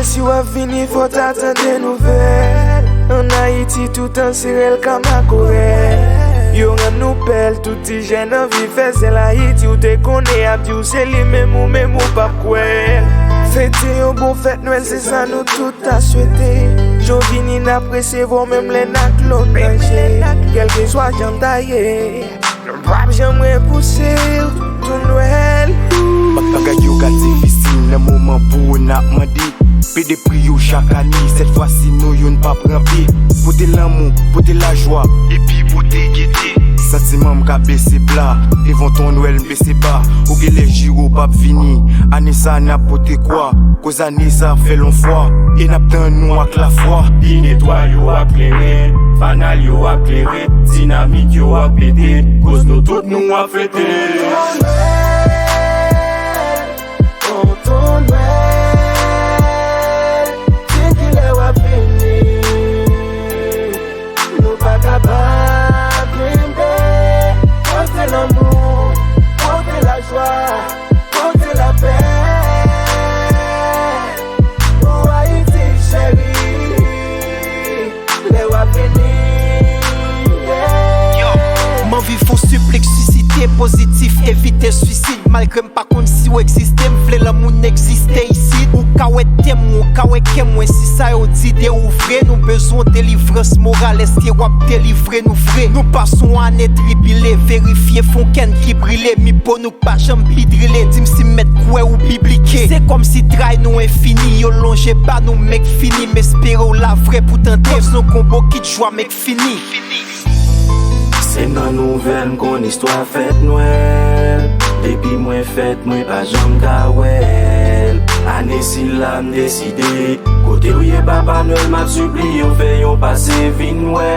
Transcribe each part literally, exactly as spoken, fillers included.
Si w ap vini, fò w ta tande nouvèl. Ann Ayiti, tout an sirèl ka makorèl. Yo rann nou bèl, tout ti jèn anvi fè zèl. Ayiti, ou te konnen, ap di w se li menm, ou menm ou p ap kwè. Fete yon bon fèt Nwèl, se sa nou tout ta swete. Jan w vini, n ap resevwa w menm lè n ak lòt nan je. Kèlkeswa jan w ta ye, nou p ap janm repouse w, Ton Nwèl. Bagay yo ka difisil nan moman pou n ap mande. Pede pri yo chak ane, sèt fwa si nou youn p ap ranpe. Pote lanmou, pote lajwa, epi pote gete. Santiman m ka bese pla, devan Ton Nwèl m bese ba. Ou genlè jire w p ap vini, ane sa n ap pote kwa. Koz ane sa fè lon fwa, e n ap tann nou ak lafwa. Pi netwa yo ap klere, fanal yo ap klere, dinamit yo ap pete, koz nou tout nou ap fete. Tonton Nwèl, di m kilè w ap vini. Nou pa kapab kenbe. Pote lanmou, pote lajwa, pote lapè. Pou Ayiti cheri, lè w ap vini, yeah. M anvi fè w siplik, sisite pozitif, evite swisid. Malgre m pa konn si w egziste, m vle lanmou n egziste isit. Ou ka wè tè m, ou ka wè kè mwen, si sa yo di de ou vre. Nou bezwen delivrans moral, èske w ap delivre nou vre? Nou pase yon ane tribile, verifye fon kè n ki brile. Mi po nou pa janm pi drile, di m si m mèt kwè ou biblike. Se kòmsi tray nou enfini, yo lonje ba nou, m k fini. M espere w la vre pou tande. Koz nou gon bokit jwa, m k fini. Se nan nouvèl m konn istwa fèt Nwèl. Depi mwen fèt, mwen pa janm ka wè l. Ane sila m deside, kote w ye Papa Nwèl, m ap sipliye w fè yon pase vin wè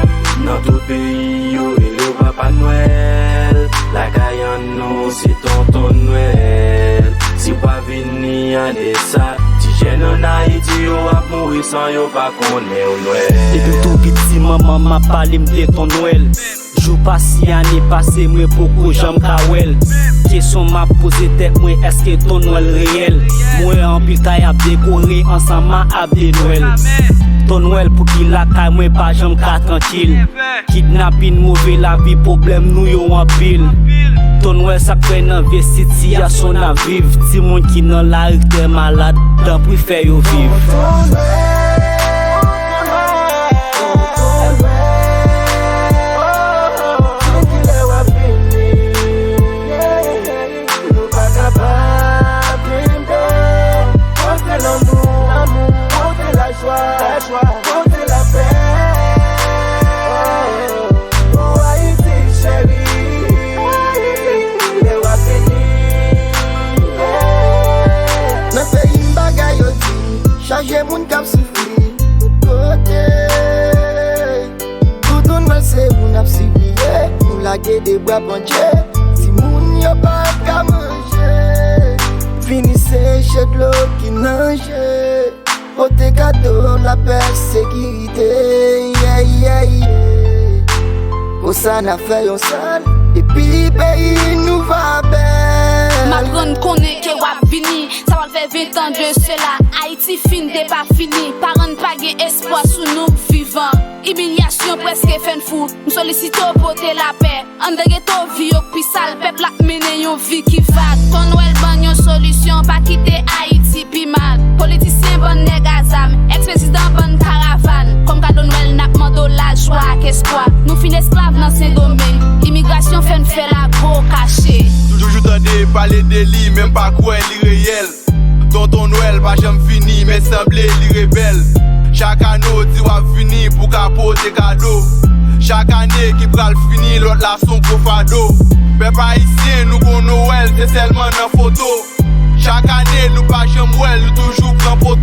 m. Nan tout peyi yo rele w Papa Nwèl. Lakay an nou se Tonton Nwèl. Si w pa vini ane sa, ti jèn ann Ayiti yo ap mouri san yo pa konnen w Nwèl. Depi m tou piti, manman m ap pale m de Ton Nwèl. Jou pase, ane pase, mwen poko janm ka wè l. Kesyon m ap poze tèt mwen, èske Ton Nwèl reyèl? M wè anpil kay ap dekore ansanm ak Abe Nwèl. Ton Nwèl, pouki lakay mwen pa janm ka trankil? Kidnapin, move lavi, pwoblèm nou yo anpil. Ton Nwèl, sa k fè nan vye sitiyasyon n ap viv? Timoun ki nan lari k tè malad, tanpri fè yo viv. Nou pa kapab kenbe. Pote lanmou, pote lajwa, pote lapè. Pou Ayiti cheri, lè w ap vini. Nan peyi m bagay yo di, chaje moun k ap soufri tout kote. Tonton Nwèl se ou n ap sipliye, nou lage de bra pandje, timoun yo pa ka manje. Vini seche dlo ki nan je, pote kado, lapè, sekirite, yeah, yeah, yeah. Konsa n a fè yon sèl, epi peyi nou va bèl. M aprann konnen ke w ap vini, sa pral fè ven tan de sela. Ayiti fin, depafini, paran n pa gen espwa sou nou k vivan. Imilyasyon prèske fè n fou. M solisite w pote lapè anndan geto, vi yo k pi sal. Pèp la ap mennen yon vi ki vag. Ton Nwèl ban n yon solisyon, pa kite Ayiti pi mal. Politisyen ban n nèg a zam, èks-prezidan ban n karavàn. Kòm kado Nwèl, n ap mande w lajwa ak espwa. Nou fin esklav nan Sendomeng. Imigrasyon fè n fè lago kache. Toujou tande pale de li, men m pa kwè li reyèl. Tonton Nwèl pa janm fini, men sanble li rebèl. Chak ane w di w ap vini pou ka pote kado. Chak ane ki pral fini, lòt la s on gwo fado. Pèp ayisyen, nou gon Nwèl, se sèlman nan foto. Chak ane, nou pa janm wè l, nou toujou pran poto.